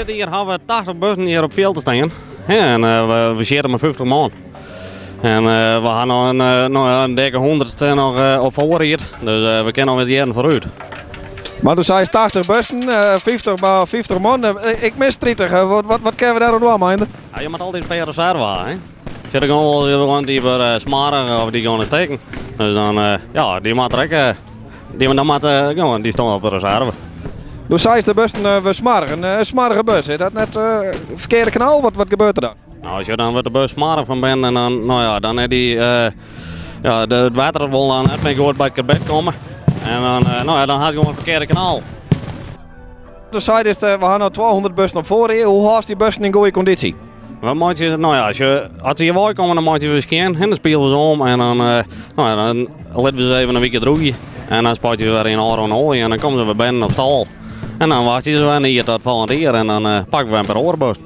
Dit jier hawwe we 80 bussen hjir op fjild te stean. En we sitte mei 50 man. En we ha noch in, no ja, in dikke 100 noch op foarried. Dus we kinne noch wat jierren foarút. Mar do seist 80 bussen, 50, 50 man. Ik mis 30. Wat, wat, wat kinne we dêr oan dwaan, Meindert? Ja, je moatte altyd in pear reserve ha. Hè? Sjoch, der gean wol want dy wurde smoarch of dy geane stikken. Dus dan, ja, dy moat der ek, dy, dan moat, ja, dy stean op de reserve. Do seist de bussen wurde smoarch. In smoarge bus, is dat net ferkearde knal? Wat, wat gebeurt der dan? Nou, as je dan wurdt de bus smoarch fan binnen en dan, no ja, dan is dy, ja, de, it wetter wol dan net mear goed by it karbid komme. En dan, no ja, dan hast gewoan in ferkearde knal. Do seidest, we ha no 200 bussen op foarried. Hoe hâldst dy bussen yn goede kondysje? We meitsje, no ja, as, je, as se hjir wei komme, dan meitsje we skjin en dan spiele we se om en dan, no ja, dan litte we se even in wike droegje. En dan spuitsje we wer yn ôfrûne oalje en dan komme se wer binnen op stâl. En dan wachtsje se wer in jier tot folgjend jier en dan pakke we wer in pear oare bussen.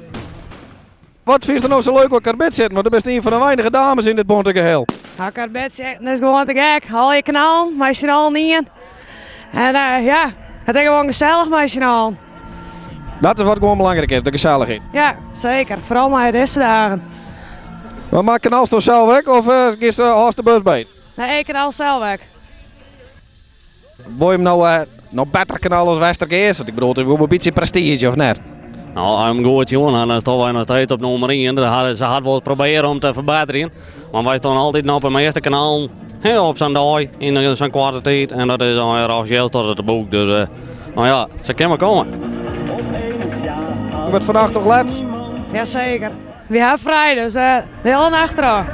Wat fynst do no sa leuk oan karbidsjitten? Want do bist ien fan de weinige dames yn dit bonte geheel. Ja, karbidsjitten is gewoan te gek. Al je knallen, mei syn allen ien. En ja, it is gewoan gesellich mei syn allen. Dat is wat gewoan belangryk is, de gesellichheid. Ja, seker. Foaral mei dizze dagen. Mar mar knalsto sels ek of giest hâldst de bus by? Nee, ik knal sels ek. Wol je him no, no better knalle as Westergeast? Want ik bedoel, it is wol in bytsje prestiizje, of net? No, as je him goed sjoen ha, dan stean wy noch steeds op nûmer ien. Se hat wol probearre om te ferbetterjen, mar wy stean altyd noch op de measte knallen op sa'n dei yn sa'n koarte tiid. En dat is alweer offisjeel staat it te boek. Dus no ja, se kin wol komme. Wurdt fannacht noch let? Jaseker. Wy ha frij, dus de hiele nacht troch.